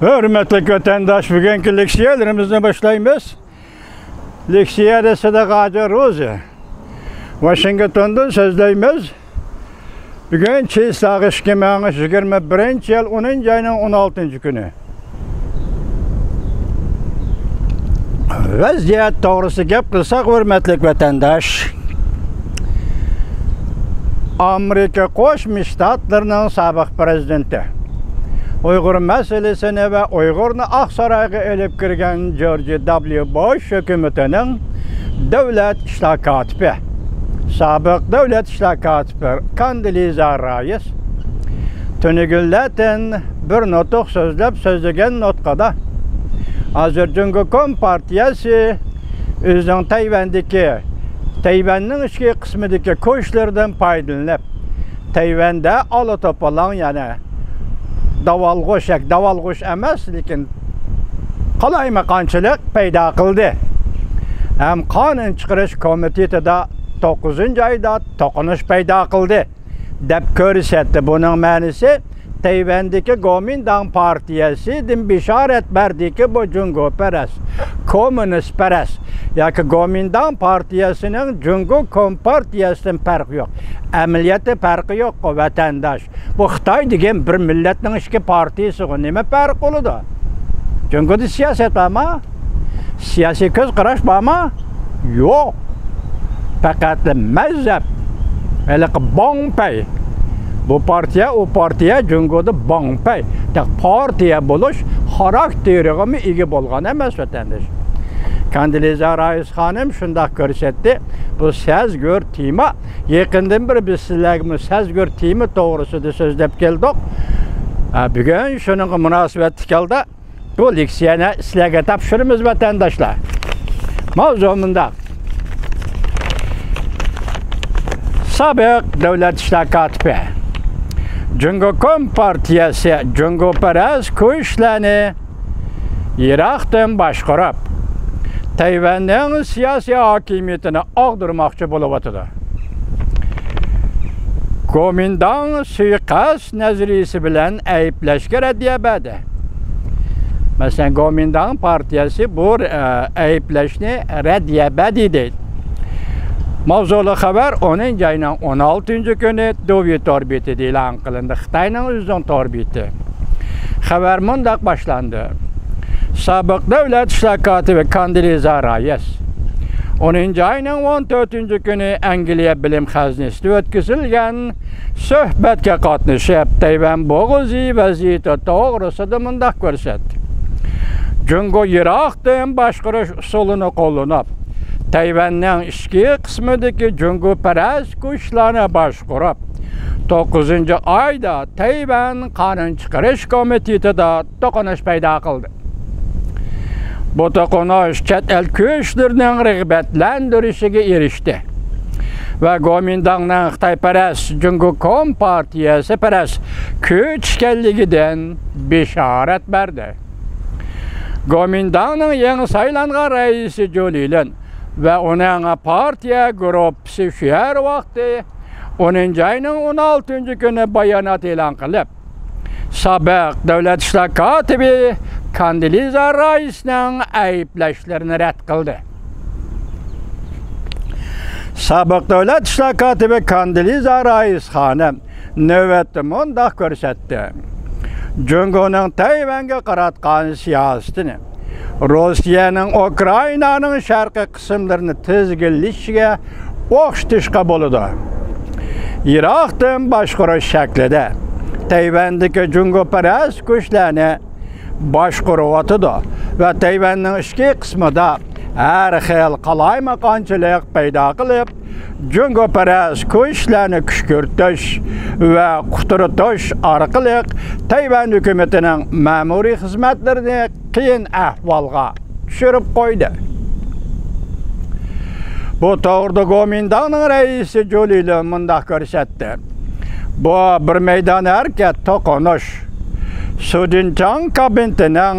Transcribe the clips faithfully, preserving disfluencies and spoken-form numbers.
ھۆرمەتلىك ۋەتەنداش، بۈگۈنكى لېكسىيەلىرىمىزنى باشلايمىز. لېكسىيەدە سىدىق ھاجى روزى. ۋاشىنگتوندىن سۆزلەيمىز. بۈگۈن چىسلاغ ئىككى مىڭ يىگىرمە بىرىنچى يىل ئونىنچى ئاينىڭ ئون ئالتىنچى كۈنى. ۋەزىيەت توغرىسىدا گەپ قىلساق، ھۆرمەتلىك ۋەتەنداش، ئامېرىكا قوشما شتاتلىرىنىڭ سابىق پىرېزىدېنتى، ئۇيغۇر مەسىلىسىنى ۋە ئۇيغۇرنى ئاقسارايغا ئېلىپ كىرگەن جورج دابليۇ بوش ھۆكۈمىتىنىڭ دۆلەت ئىشلار كاتىپى، سابىق دۆلەت ئىشلار كاتىپى كاندىلىزا رايىس تۈنۈگۈنلەتىن بىر نۇتۇق سۆزلەپ، سۆزلىگەن نۇتقىدا، ھازىر جۇڭگو كومپارتىيەسى ئۆزىنىڭ تەيۋەندىكى، تەيۋەننىڭ ئىچكى قىسمىدىكى كۈچلىرىدىن پايدىلىنىپ، تەيۋەندە ئالا توپىلاڭ، يەنى داۋالغۇش، ياكى داۋالغۇش ئەمەس، لېكىن قالايمىقانچىلىق پەيدا قىلدى ھەم قانۇن چىقىرىش كومىتېتىدا توققۇزىنچى ئايدا توقۇنۇش پەيدا قىلدى، دەپ كۆرسەتتى. بۇنىڭ مەنىسى، تەيۋەندىكى گومىنداڭ پارتىيەسىدىن بېشارەت بەردىكى، بۇ جۇڭگوپەرەس، كوممۇنىستپەرەس ياكى گومىنداڭ پارتىيەسىنىڭ جۇڭگو كومپارتىيەسىدىن پەرقى يوق. ئەمەلىيەتتە پەرقى يوققۇ، ۋەتەنداش. بۇ خىتاي دېگەن بىر مىللەتنىڭ ئىچكى پارتىيىسىغۇ، نېمە پەرقى بولىدۇ؟ جۇڭگودا سىياسەت بارمۇ؟ سىياسىي كۆز قاراش بارمۇ؟ يوق. پەقەتلا مەزھەپ. ھېلىقى باڭپەي. بۇ پارتىيە، ئۇ پارتىيە جۇڭگودا باڭپەي. تېخى پارتىيە بولۇش خاراكتېرىغىمۇ ئىگە بولغان ئەمەس، ۋەتەنداش. كاندىلىزا رايىس خانىم شۇنداق كۆرسەتتى. بۇ سەزگۈر تېما. يېقىندىن بېرى بىز سىزلەرگىمۇ سەزگۈر تېما توغرىسىدا سۆزلەپ كەلدۇق. ھە، بۈگۈن شۇنىڭغا مۇناسىۋەتلىك ھالدا بۇ لېكسىيەنى سىلەرگە تاپشۇرىمىز، ۋەتەنداشلار. ماۋزۇ مۇنداق. سابىق دۆلەت ئىشلار كاتىپى، جۇڭگو كومپارتىيەسى جۇڭگوپەرەس كۈچلەرنى يىراقتىن باشقۇرۇپ، تەيۋەننىڭ سىياسىي ھاكىمىيىتىنى ئاغدۇرماقچى بولۇۋاتىدۇ. گومىنداڭ سۇيىقەست نەزەرىيىسى بىلەن ئەيىبلەشكە رەددىيە بەردى. مەسىلەن، گومىنداڭ پارتىيەسى بۇ، ئە، ئەيىبلەشنى رەددىيە بەردى دەيدۇ. ماۋزۇلۇق خەۋەر ئونىنچى ئاينىڭ ئون ئالتىنچى كۈنى دۇۋى تور بېتىدە ئېلان قىلىندى، خىتاينىڭ ئۆزىنىڭ تور بېتى. خەۋەر مۇنداق باشلاندى. سابىق دۆلەت ئىشلار كاتىپى كاندىلىزا رايىس ئونىنچى ئاينىڭ ئون تۆتىنچى كۈنى ئەنگلىيە بىلىم خەزنىسىدە ئۆتكۈزۈلگەن سۆھبەتكە قاتنىشىپ، تەيۋەن بوغۇزى ۋەزىيىتى توغرىسىدا مۇنداق كۆرسەتتى. جۇڭگو يىراقتىن باشقۇرۇش ئۇسۇلىنى قوللىنىپ، تەيۋەننىڭ ئىچكى قىسمىدىكى جۇڭگوپەرەس كۈچلەرنى باشقۇرۇپ، توققۇزىنچى ئايدا تەيۋەن قانۇن چىقىرىش كومىتېتىدا توقۇنۇش پەيدا قىلدى. بۇ توقۇنۇش چەت ئەل كۈچلىرىنىڭ رىغبەتلەندۈرۈشىگە ئېرىشتى ۋە گومىنداڭنىڭ خىتايپەرەس، جۇڭگو كومپارتىيەسىپەرەس كۈچ ئىكەنلىكىدىن بېشارەت بەردى. گومىنداڭنىڭ يېڭى سايلانغان رەئىسى جۇ لىلىن ۋە ئۇنىڭ پارتىيە گۇرۇپپىسى شۇ ۋاقتى ئونىنچى ئاينىڭ ئون ئالتىنچى كۈنى بايانات ئېلان قىلىپ، سابىق دۆلەت ئىشلار كاتىپى كاندىلىزا رايىسنىڭ ئەيىبلەشلىرىنى رەت قىلدى. سابىق دۆلەت ئىشلار كاتىپى كاندىلىزا رايىس خانىم نۆۋەتتە مۇنداق كۆرسەتتى. جۇڭگونىڭ تەيۋەنگە قاراتقان سىياسىتىنى روسىيەنىڭ ئۇكرائىنانىڭ شەرقىي قىسىملىرىنى تىزگىنلىشىگە ئوخشىتىشقا بولىدۇ. يىراقتىن باشقۇرۇش شەكلىدە تەيۋەندىكى جۇڭگوپەرەس كۈچلەرنى باشقۇرۇۋاتىدۇ ۋە تەيۋەننىڭ ئىچكى قىسمىدا ھەر خىل قالايمىقانچىلىق پەيدا قىلىپ، جۇڭگوپەرەس كۈچلەرنى كۈشكۈرتۈش ۋە قۇترىتىش ئارقىلىق تەيۋەن ھۆكۈمىتىنىڭ مەمۇرىي خىزمەتلىرىنى قىيىن ئەھۋالغا چۈشۈرۈپ قويدى. بۇ توغرىدا گومىنداڭنىڭ رەئىسى جۇ لىلى مۇنداق كۆرسەتتى. بۇ بىر مەيدان ھەرىكەت، توقۇنۇش. سۇدىنچاڭ كابىنېتىنىڭ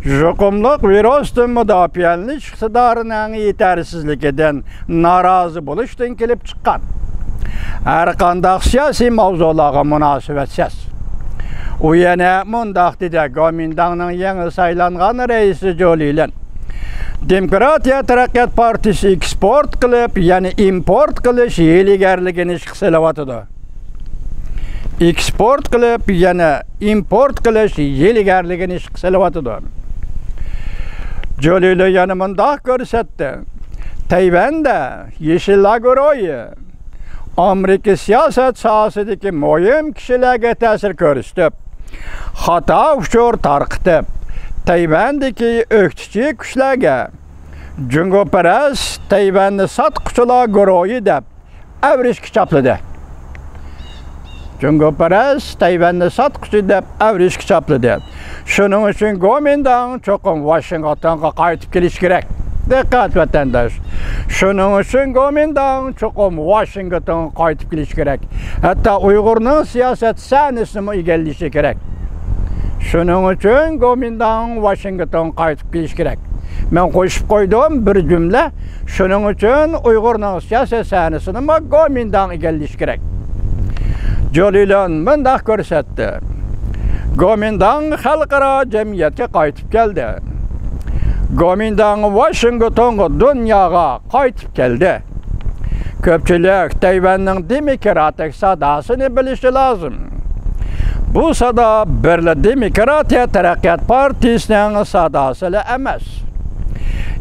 يۇقۇملۇق ۋىرۇستىن مۇداپىئەلىنىش ئىقتىدارىنىڭ يېتەرسىزلىكىدىن نارازى بولۇشتىن كېلىپ چىققان. ھەر قانداق سىياسىي ماۋزۇلارغا مۇناسىۋەتسىز، ئۇ يەنە مۇنداق دېدى، گومىنداڭنىڭ يېڭى سايلانغان رەئىسى جولىلىن دېموكراتىيە تەرەققىيات پارتىيىسى ئېكسپورت قىلىپ، يەنە ئىمپورت قىلىش ھىيلىگەرلىكىنى ئىشقا سېلىۋاتىدۇ. ئېكسپورت قىلىپ، يەنە ئىمپورت قىلىش ھىيلىگەرلىكىنى ئىشقا سېلىۋاتىدۇ. جولىلى يەنە مۇنداق كۆرسەتتى، تەيۋەندە يېشىللار گۇرۇھى ئامېرىكا سىياسەت ساھەسىدىكى مۇھىم كىشىلەرگە تەسىر كۆرسىتىپ، خاتا ئۇچۇر تارقىتىپ، تەيۋەندىكى ئۆكتىچى كۈچلەرگە جۇڭگوپەرەس تەيۋەننى ساتقۇچىلار گۇرۇھى دەپ ئەۋرىشكە چاپلىدى. جۇڭگوپەرەس تەيۋەننى ساتقۇچى دەپ ئەۋرىشكە چاپلىدى. شۇنىڭ ئۈچۈن گومىنداڭ چوقۇم ۋاشىنگتونغا قايتىپ كېلىشى كېرەك. دىققەت، ۋەتەنداش! شۇنىڭ ئۈچۈن گومىنداڭ چوقۇم ۋاشىنگتونغا قايتىپ كېلىشى كېرەك. ھەتتا ئۇيغۇرنىڭ سىياسەت سەھنىسىنىمۇ ئىگىلىشى كېرەك. شۇنىڭ ئۈچۈن گومىنداڭ ۋاشىنگتونغا قايتىپ كېلىشى كېرەك. مەن قوشۇپ قويدۇم بىر جۈملە. شۇنىڭ ئۈچۈن ئۇيغۇرنىڭ سىياسەت سەھنىسىنىمۇ گومىنداڭ ئىگىلىشى كېرەك. جولىلىن مۇنداق كۆرسەتتى، گومىنداڭ خەلقئارا جەمئىيەتكە قايتىپ كەلدى. گومىنداڭ ۋاشىنگتونغا، دۇنياغا قايتىپ كەلدى. كۆپچىلىك تەيۋەننىڭ دېموكراتىك ساداسىنى بىلىشى لازىم. بۇ سادا بىرلا دېموكراتىيە تەرەققىيات پارتىيىسىنىڭ ساداسىلا ئەمەس.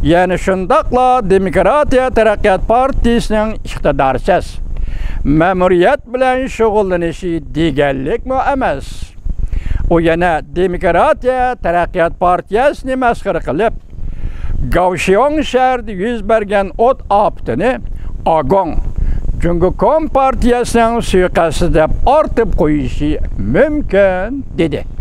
يەنە شۇنداقلا دېموكراتىيە تەرەققىيات پارتىيىسىنىڭ ئىقتىدارسىز، مەمۇرىيەت بىلەن شۇغۇللىنىشى دېگەنلىكمۇ ئەمەس. ئۇ يەنە دېموكراتىيە تەرەققىيات پارتىيەسىنى مەسخىرە قىلىپ، گاۋشيوڭ شەھىرىدە يۈز بەرگەن ئوت ئاپىتىنى ئاگوڭ، جۇڭگو كومپارتىيەسىنىڭ سۇيىقەستى دەپ ئارتىپ قويۇشى مۇمكىن، دېدى.